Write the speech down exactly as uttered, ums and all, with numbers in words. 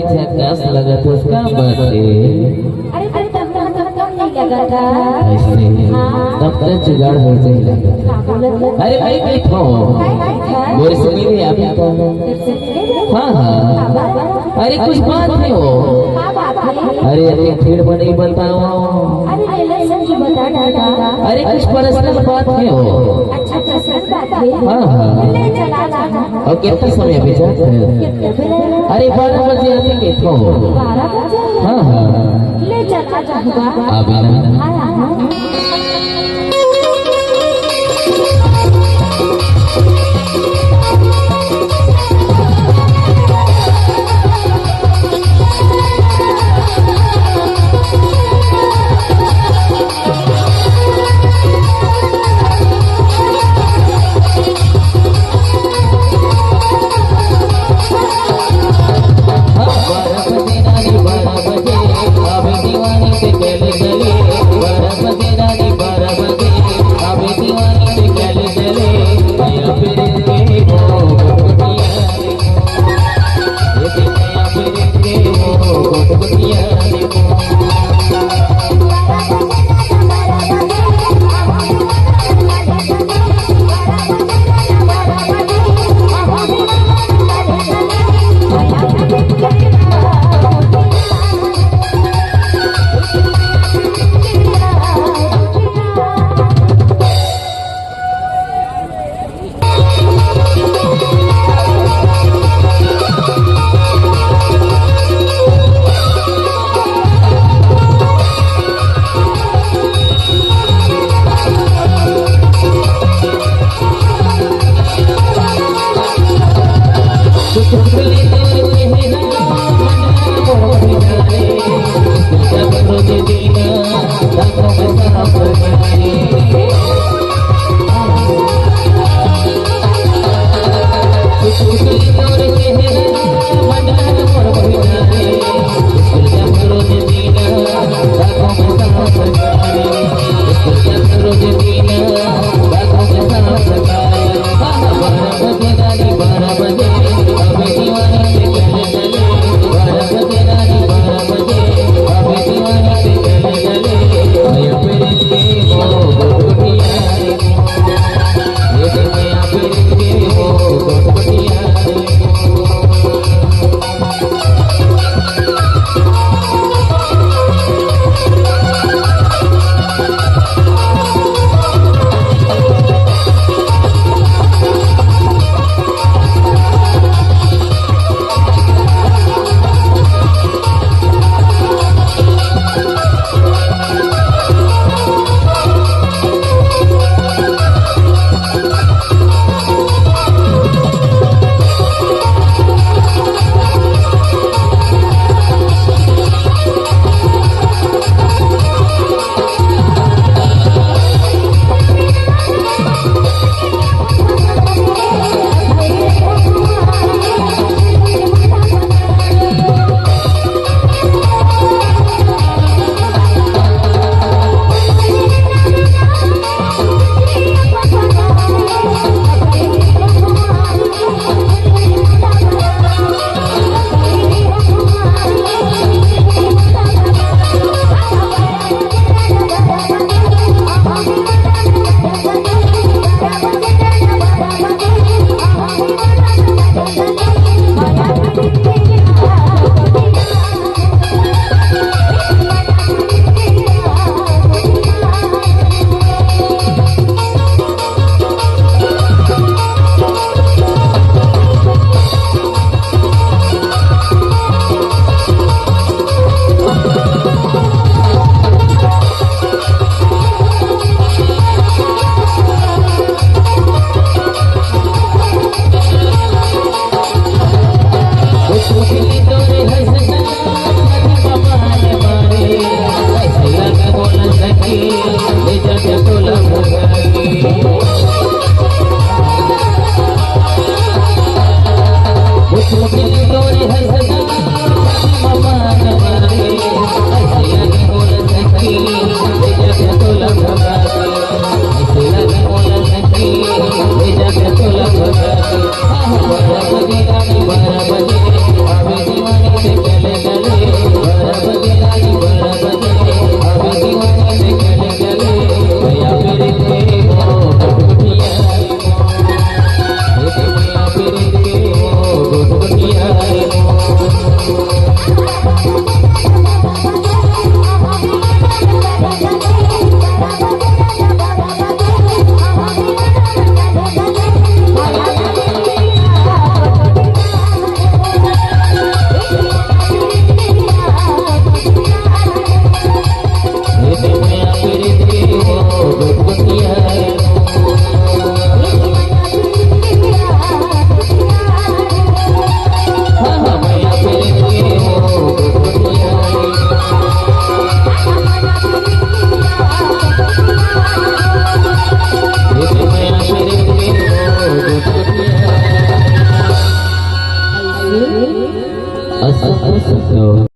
झकास लगत हस, का बात हे? अरे, अरे, तब तो, तब तो नहीं लगा था। ऐसे ही। हाँ। तब तो जुगाड़ हो जाए लगा। हाँ, बोलो तो। अरे, मैं बैठो। हाँ, हाँ, हाँ। मोर से मिले अभी तो। हाँ, हाँ। हाँ, बाबा। अरे, कुछ बात नहीं हो। हाँ, बाबा। अरे, अरे, भीड़ में नहीं बताओ। अरे, ले, ले, सर, ये बता, बता। अरे, कुछ पर्सनल बात नहीं हो। अच्छा, पर्सनल बात है। हाँ, हाँ। ले, चला, चला। अउ कितना समय अभी जात हे? अरे, बारह बजे आते के तो। बारह बजे? हाँ, हाँ। ले चल, आ जा, हुआ। अभी ना। हाँ, हाँ, हाँ। सुख दुख